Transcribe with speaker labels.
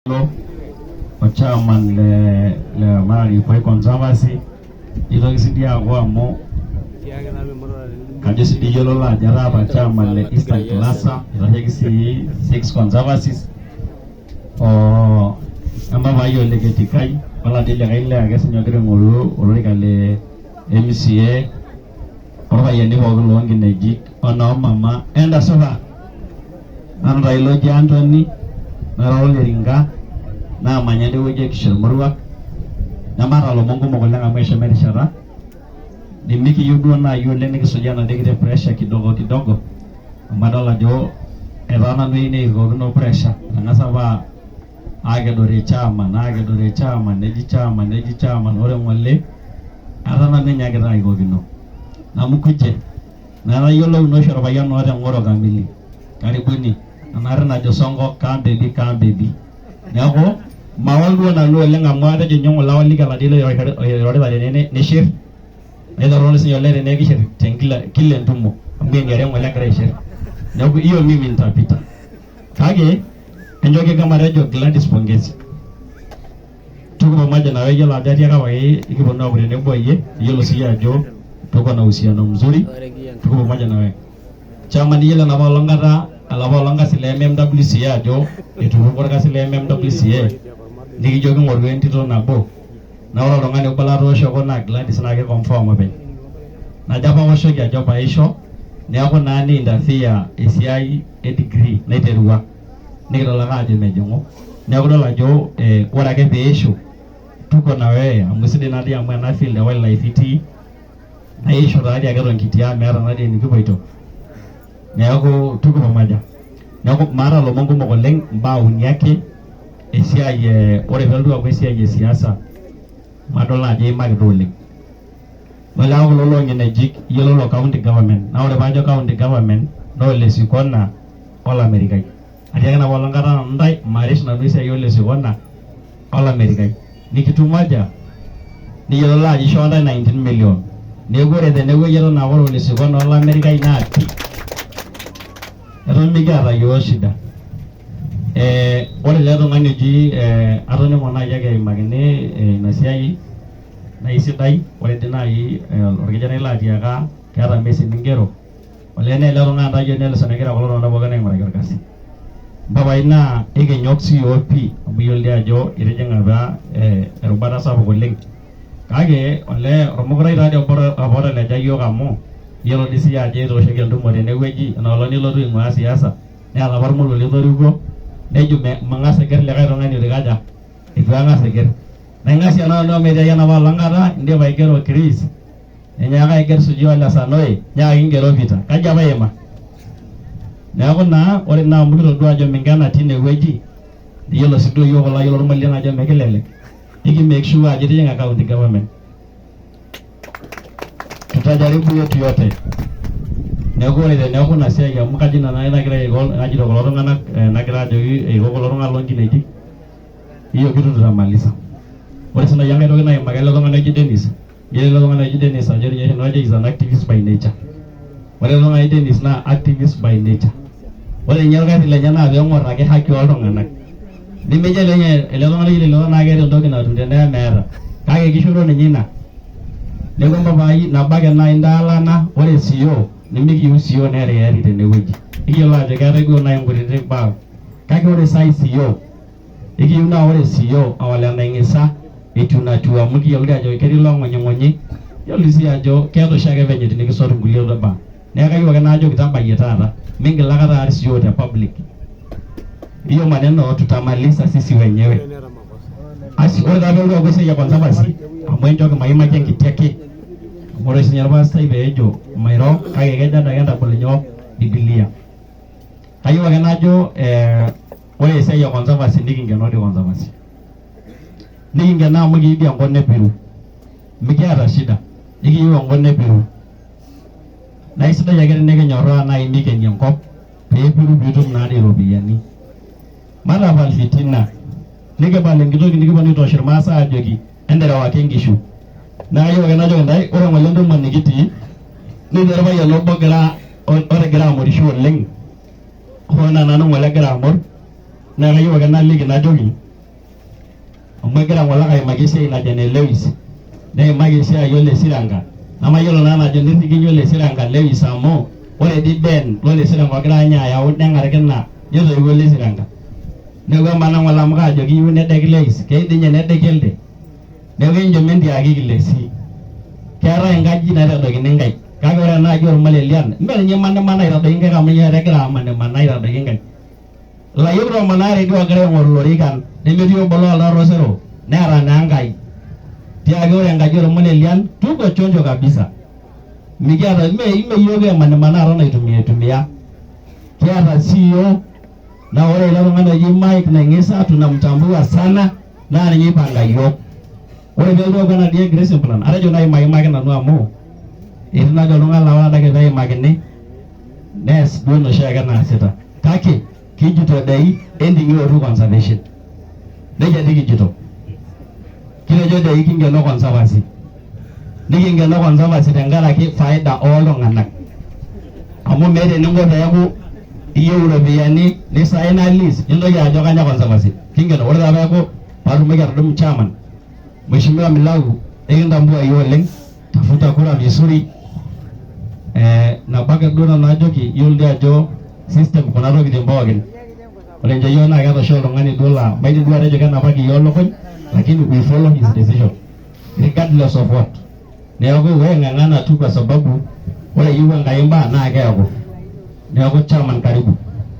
Speaker 1: O chairman le Mararikuai Conservancy, nitoki sii dii aaku amu kajo sii dii iyiololo ajo etaa apa chairman le Eastern Cluster, itasheki sii six conservancies o empapai Ole Ketikai oladi likae lee ake sinye ogira aing'oru olorika le MCA, orpayiani pookin loonkinejik onoomama entasupa. Nanu taa ilo oji Anthony nara ole Rinka naamanya ende wueji e Kishormoruak, nemaata ilomon kumok oleng amu eshomo erishata, nimikiyieu duo naaji oleng nikisujaa enaduo kiti pressure kidogo kidogo amu adol ajo etaa nanu ayieu nikirikokino pressure. Etang'asa apa akedore chairman, akedore chairman, neji chairman, neji chairman, ore ng'ole etaa nanu enyaakita arikokino namukuje. Natayiolou ina oshi orpayian oota eng'oro kamili. Karibuni. Enaarri najo Sonko come baby come baby. Neeku mawal duo nanu oleng amu atejo ninye ng'ole awaliki oladuo oirorita tene nishir. Naitorrono sinye olee tene kishir te kila kila entumo amu eniare ng'ole egira aishir. Neeku hiyo mimi nitapita. Kake enchoki kama atejo Gladys pongezi. Tuko pamoja na wewe, yiolo ajo atiaka apake ikiponu aaku tenebo oyie, yiolo siyie ajo tuko na uhusiano mzuri, tuko pamoja na wewe. Chairman, yiolo enapa olong kata alapa olong kasi le MMWCA ajo etupukuo orkasi le MMWCA nikijo king'oru entito nabo naa ore oltung'ani obo latooshoko naa Gladys naa kiconfirm openy. Najo apa aoshoki ajo paisho neeku naa ni interfere esiai e degree naiterua. Nikidol ake ajo mejing'u. Neeku idol ajo ore ake piishu tuko na wewe amu sidai naadii amu ena field e wildlife itii naa ishu taadii ake eton kitii amu meeta naadii enikipoito. Neeku tuko pamoja. Neeku maata ilomon kumok oleng, imbaa uni ake, esiai e ore peelotu aaku esiai e siasa madol naa ajo iimakita oleng. Ore ake kulo loonkinejik iyiololo county government naa ore paajo county government naa ole Sikona olamerikai. Atiaki napa olong kata nanu intae marish nanu esiai ole Sikona olamerikai. Nikitumaja niyiololo ajo ishoo ntae 19 million. Neeku ore tenewueji eton aa ore ole Sikona olamerikai naa pi eton mikiata iyiook shida. Ore ele tung'ani oji atoning'o naaji ake eimakini ina siai naa isidai ore dii naaji orkijanai laatiaka keeta Messi ningero olee naa ele tung'ani taayie Nelson egira kulo tung'anak pookin aing'uraki orkasi. Mpapai naa ekinyok sii yiok pii amu iyiolo dii ajo itijing'a apa erubata sapuk oleng kake olee ormukurai taadii apa oteleja yiok amu iyiolo dii siiyie ajo etooshoki entumo tenewueji enoolong nilotu aing'uaa siasa neeta apa ormoruo litorikuo nejo mang'as aigerr likae tung'ani eitu ikaja eitu ang'as aigerr. Naing'asie nanu amu etiaki enapa olong kata indipa aigero Chris nenyaaka aiger sijui ole Sanoe nyaaki ingero Peter kaji apa iima? Neeku naa ore naa amu kitodua ajo minkena tinewueji niyiolo sii duo yiok kulo ayiok lormalian ajo mikilelek niki make sure ajo itijing'a county government. Tutajaribu yetu yote. Neeku ore teneeku ina siai amu kaji ina naaji nagira aiko najito kulo tung'anak nagira ajoki aiko kulo tung'anak loonkinejik hiyo kitu tutamaliza. Ore sii naaji enkae toki naimaki ele tung'ani oji Dennis, yiolo ele tung'ani oji Dennis ajo ninye oshi najo is an activist by nature. Ore ele tung'ani Dennis naa activist by nature. Ore ninye orkasi lenye naa peeng'or ake haki oltung'anak. Nemejo ninye ele tung'ani oji lelo naa keeta entoki natum tenemeeta. Kake kishoro ninye ina. Neeku mpapai nabo ake naaji intaalana ore CEO nimikiyieu CEO neeriyari tenewueji. Nikiyiolo ajo keetae duo naaji nkutitik baa. Kake ore sai CEO ekiyieu naa ore CEO aa ole Naing'isa etiu natiu amu kiyiolo dii ajo ketii loong'onying'onyi yiolo sii ajo keeta oshiake venye tinikisot nkulie baa. Neeku kayieu ake najoki tabayie taata mingil aikata aar CEO te public. Hiyo maneno tutamaliza sisi wenyewe. Asi ore taa peelotu aaku esiai e conservancy amu enchoki maimaki enkiti ake amu ore sinye orpastai peejo mairo kake kejo adake entabol nyoo Bibilia. Kayieu ake najo ore esiai e conservancy nikinkeno dii conservancy. Nikinkeno amu kiyieu dii enkop nepiru. Mikiata shida, ekiyieu enkop nepiru. Naa isidai ake tenikinyorraa naaji mikenie enkop peepiru piitum naadii iropiyiani. Matapal fitina, nikipal enkitoki nikiponu aitoosh irmaasai aajoki enterewaki inkishu. Naa kayieu ake najoki intae ore ng'ole entumo nikitii netii orpayian obo ogira otigira amorisho oleng hoo naa nanu ng'ole agira amor naa kayieu ake naliki najoki. Amu egira ng'ole aimaki esiai najo ene Lewis, neimaki esiai ole Siranka. Nemayiolo naa enajo nirrikinyi ole Siranka Lewis amu ore dii Ben lole Siranka ogira ninye ayau neng'arikina netoiwuo ole Siranka. Neeku amaa naa ng'ole amu kaajo kiyieu nedeki Lewis, keyieu dii ninye nedeki elde. Neeku enchom entiakiki Lesi. Keetae inkajijik naitadoikini inkaik. Kake ore enaaji olmalelian, mme ninye imanimana aitadoiki inkaik amu ninye egira amanimana aitadoiki inkaik. Ilayiok 12 dii oogira aing'oru ilorikan nemetii obo loolta osero neeta naa Enkai. Tiaki ore enkaji olmulelian tuko chonjo kabisa. Mikiata ime ime iyiook emanimana aton aitumia aitumia. Kiata CEO naa ore ilo tung'ani oji Mike Naing'isa tunamtambua sana naa ninye oipanga iyiook. Ore peelotu aaku enatii grazing plan atejo naaji maimaki nanu amu etii naaji oltung'ani laa ore adake peimakini nees duo enoshi ake naasita. Kake kijito dei enting'iotu conservation. Nejia dii kijito. Kitejo dei kingeno conservancy. Nikingeno conservancy tenkaraki faida ooltung'anak. Amu meeta eninko peeku iyieu iropiyiani nisaina lease nintoki ajo kanya conservancy. Kingeno. Ore taa peeku paatumoki atudumu chairman, Mheshimiwa Milau, ekintambua iyie oleng, tafuta kura vizuri. Nabo ake duo nanu ajoki, iyiolo dii ajo system kuna tokitin pookin. Ore ninche iyiok naa keeta oshi oltung'ani duo laa maidim duo atejo kenapaki iyiok lukuny, lakini we follow his decision regardless of what. Neeku we ng'ang'ana tu kwa sababu ore eyieu Enkai imbaa naa keeku. Neeku chairman karibu.